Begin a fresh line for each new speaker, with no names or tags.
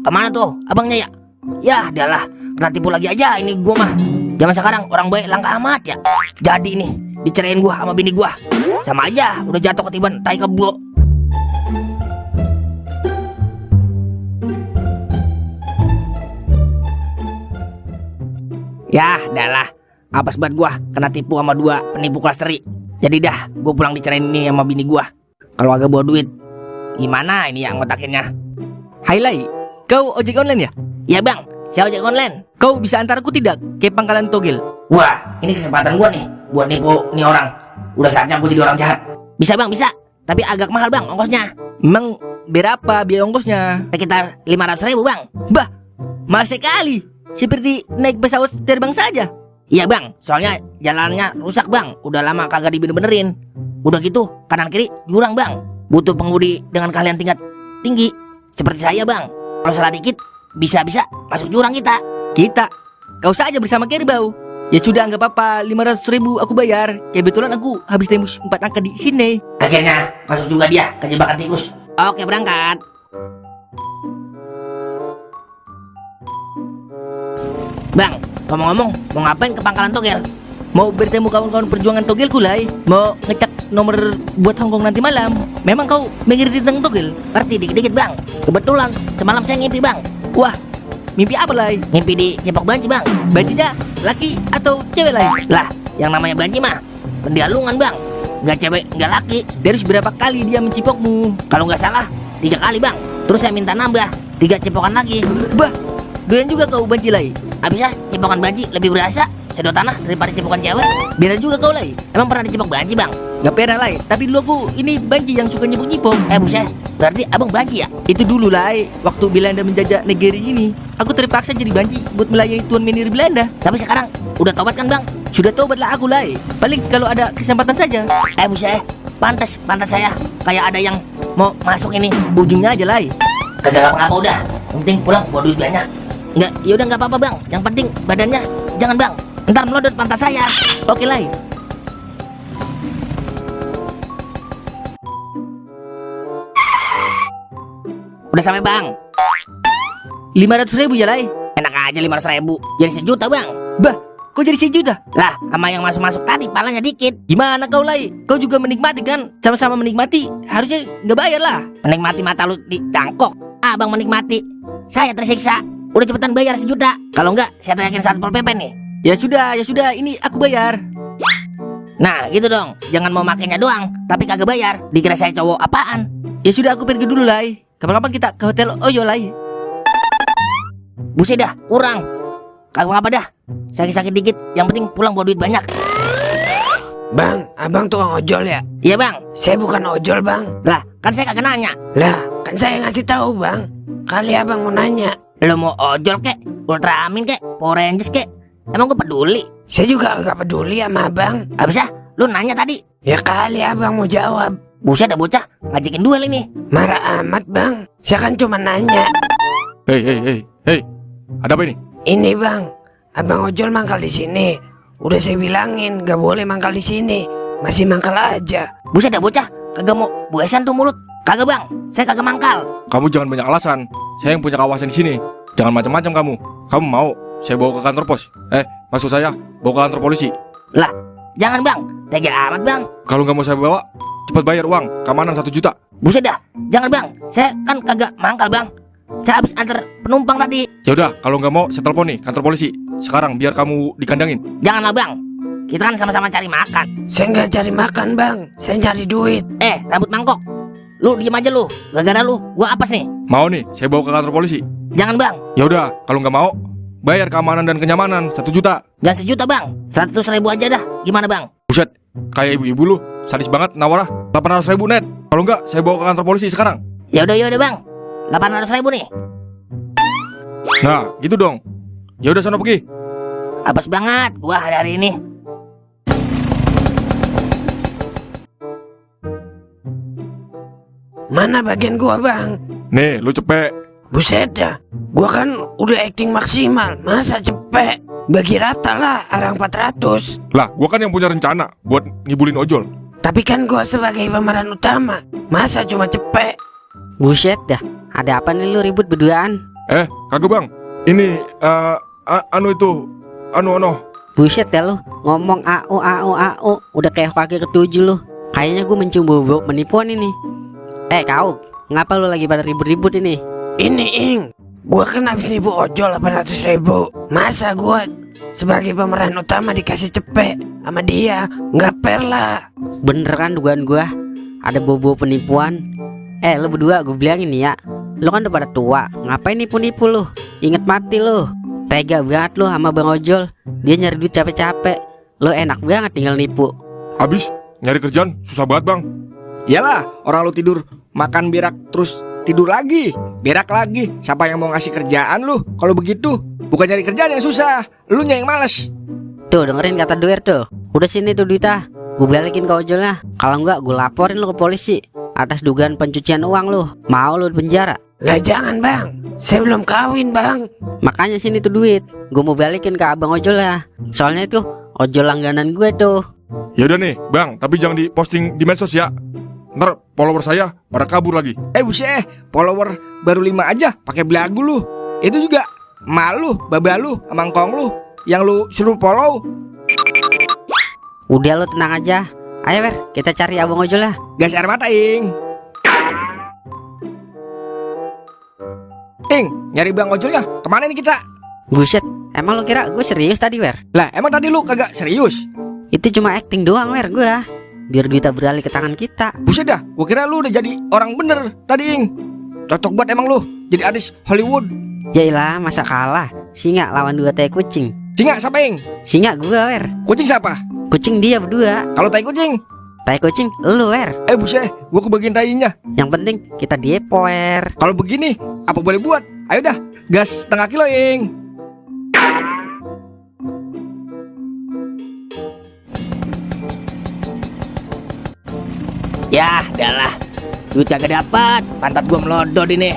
kemana tuh abangnya ya? Ya, adalah kena tipu lagi aja ini gua mah. Zaman sekarang orang baik langka amat ya. Jadi nih, dicerain gua sama bini gua. Sama aja, udah jatuh ketiban tai kebo. Ya, adalah apes banget gua kena tipu sama dua penipu kelas teri. Jadi dah, gua pulang dicerain ini sama bini gua. Kalau agak bawa duit, gimana ini yang ngotakinnya?
Hai Lai, kau ojek online ya?
Ya bang, saya ojek online.
Kau bisa antar aku tidak ke pangkalan togel?
Wah, ini kesempatan gua nih buat nipu nih orang. Udah saatnya gua jadi orang jahat. Bisa bang, bisa. Tapi agak mahal bang ongkosnya.
Emang berapa biaya ongkosnya?
Sekitar 500.000 bang.
Bah, mahal sekali. Seperti naik pesawat terbang saja.
Iya bang, soalnya jalannya rusak bang. Udah lama kagak dibener-benerin. Udah gitu, kanan kiri jurang bang. Butuh pengemudi dengan keahlian tingkat tinggi seperti saya bang. Kalau salah dikit, bisa-bisa masuk jurang kita.
Kau saja bersama kerbau. Ya sudah, anggap apa, 500.000 aku bayar. Kebetulan aku habis tembus 4 angka di sini.
Akhirnya masuk juga dia ke jebakan tikus. Oke, berangkat. Bang, ngomong-ngomong, mau ngapain ke pangkalan togel?
Mau bertemu kawan-kawan perjuangan togelku Lai. Mau ngecek nomor buat Hongkong nanti malam. Memang kau mengerti tentang togel?
Ngerti dikit-dikit bang. Kebetulan semalam saya ngimpi bang.
Wah, mimpi apa Lai?
Ngimpi di Cepok Banci bang.
Bancinya laki atau cewek Lai?
Lah, yang namanya Banci mah pendialungan bang. Nggak cewek, nggak laki.
Terus berapa kali dia mencipokmu?
Kalau nggak salah 3 kali bang. Terus saya minta nambah 3 cipokan lagi.
Bah, doyan juga kau banci Lai.
Habisnya cipokan banci lebih berasa sedot tanah daripada cipokan cewek.
Benar juga kau Lai.
Emang pernah dicipok banci bang?
Gak pernah Lai, tapi dulu aku ini banci yang suka nyipok-nyipok.
Buset, berarti abang banci ya?
Itu dulu Lai, waktu Belanda menjajah negeri ini. Aku terpaksa jadi banci buat melayani tuan menir Belanda.
Tapi sekarang udah tobat kan bang?
Sudah tobatlah aku Lai. Paling kalau ada kesempatan saja.
Buset, pantas saya kayak ada yang mau masuk ini.
Ujungnya aja Lai.
Kagak apa-apa udah. Yang penting pulang bawa duit banyak. Enggak, yaudah nggak apa-apa bang. Yang penting badannya jangan bang. Ntar melodot pantat saya.
Oke Lai.
Udah sampai bang.
500.000 ya Lai.
Enak aja 500.000. Jadi 1 juta bang.
Bah, kok jadi 1 juta?
Lah, sama yang masuk-masuk tadi palanya dikit.
Gimana kau Lai? Kau juga menikmati kan? Sama-sama menikmati. Harusnya nggak bayar lah.
Menikmati mata lu dicangkok. Abang menikmati. Saya tersiksa. Udah cepetan bayar 1 juta. Kalau enggak, saya teriakin Satpol PP nih.
Ya sudah, ini aku bayar.
Nah, gitu dong. Jangan mau makainya doang, tapi kagak bayar. Dikira saya cowok apaan?
Ya sudah, aku pergi dulu Lai. Kapan-kapan kita ke hotel Oyo Lai.
Buset dah, kurang. Kagak apa dah. Sakit-sakit dikit, yang penting pulang bawa duit banyak.
Bang, abang tukang ojol ya?
Iya bang.
Saya bukan ojol bang.
Lah, kan saya kagak nanya.
Lah, kan saya ngasih tahu bang. Kali abang mau nanya.
Lo mau ojol kek, Ultramin kek, Power Rangers kek? Emang gue peduli?
Saya juga agak peduli sama abang.
Abisnya, lu nanya tadi.
Ya kali abang mau jawab.
Buset dah bocah, ngajakin duel ini.
Marah amat bang. Saya kan cuma nanya.
Hei, ada apa ini?
Ini bang, abang ojol mangkal di sini. Udah saya bilangin gak boleh mangkal di sini. Masih mangkal aja.
Buset dah bocah, kagak mau buesan tuh mulut. Kagak bang, saya kagak mangkal.
Kamu jangan banyak alasan. Saya yang punya kawasan di sini. Jangan macam-macam kamu. Kamu mau saya bawa ke kantor pos? Maksud saya bawa ke kantor polisi.
Lah, jangan bang, tega amat bang.
Kalau nggak mau saya bawa, cepat bayar uang keamanan 1 juta.
Buset dah, jangan bang. Saya kan kagak mangkal bang. Saya habis antar penumpang tadi.
Ya udah, kalau nggak mau saya telepon nih kantor polisi. Sekarang biar kamu dikandangin.
Janganlah bang. Kita kan sama-sama cari makan.
Saya nggak cari makan bang. Saya cari duit.
Rambut mangkok. Lu diem aja lu. Gara-gara lu, gua apes nih.
Mau nih, saya bawa ke kantor polisi.
Jangan bang.
Ya udah, kalau nggak mau, bayar keamanan dan kenyamanan 1 juta.
Jangan 1 juta bang. 100.000 aja dah. Gimana bang?
Buset, kayak ibu-ibu lu. Sadis banget nawarah. 800.000 net. Kalau nggak, saya bawa ke kantor polisi sekarang.
Ya udah bang. 800.000 nih.
Nah, gitu dong. Ya udah sono pergi.
Apes banget gua hari-hari ini.
Mana bagian gua bang?
Nih, lu cepet.
Buset dah. Gua kan udah acting maksimal. Masa cepet? Bagi rata lah arang 400.
Lah, gua kan yang punya rencana buat ngibulin ojol.
Tapi kan gua sebagai pemeran utama. Masa cuma cepet?
Buset dah, ada apa nih lu ribut berduaan?
Kagak bang. Ini anu itu, anu.
Buset ya lu, ngomong AU, udah kayak kaki ketujuh lu. Kayaknya gue mencium bau penipuan ini. Kau, ngapa lu lagi pada ribut-ribut ini?
Ini Ing, gua kan habis nipu ojol 800.000. Masa gua sebagai pemeran utama dikasih cepet sama dia? Nggak fair lah.
Bener kan dugaan gua? Ada bau penipuan. Lu berdua gue bilangin nih ya, lu kan udah pada tua, ngapain nipu-nipu lu? Ingat mati lu. Tega banget lu sama Bang Ojol. Dia nyari duit capek-capek, lu enak banget tinggal nipu.
Abis nyari kerjaan susah banget bang.
Iyalah, orang lu tidur makan berak terus tidur lagi, berak lagi. Siapa yang mau ngasih kerjaan lu? Kalau begitu, bukan nyari kerjaan yang susah, lu yang males.
Tuh dengerin kata Duer tuh. Udah sini tuh duitah, gue balikin ke ojolnya. Kalau enggak gue laporin lu ke polisi atas dugaan pencucian uang lu. Mau lu di penjara?
Lah jangan bang, saya belum kawin bang.
Makanya sini tuh duit, gue mau balikin ke abang ojol ya. Soalnya itu ojol langganan gue tuh.
Ya udah nih bang, tapi jangan diposting di medsos ya. Ntar follower saya pada kabur lagi.
Buset, follower baru 5 aja pakai belagu lu. Itu juga malu, baba lu, sama ngkong lu yang lu suruh follow.
Udah lu tenang aja. Ayo Wer, kita cari abang ojol lah.
Gas air mata, Ing. Ing, nyari bang ojol ya? Kemana nih kita?
Buset, emang lu kira gue serius tadi Wer?
Lah, emang tadi lu kagak serius?
Itu cuma acting doang Wer gue. Biar duitnya beralih ke tangan kita.
Buset dah, gua kira lu udah jadi orang bener tadi, Ing. Cocok banget emang lu jadi artis Hollywood.
Jailah, masa kalah? Singa lawan 2 tai kucing.
Singa siapa, Ing?
Singa gue Wer.
Kucing siapa?
Kucing dia berdua.
Kalau tai kucing?
Tai kucing lu Wer.
Buset, gua kebagian tainya.
Yang penting kita diepo Wer.
Kalau begini, apa boleh buat? Ayo dah, gas setengah kilo, Ing. Ya, dah lah. Duit kagak dapat, pantat gua melodot ini.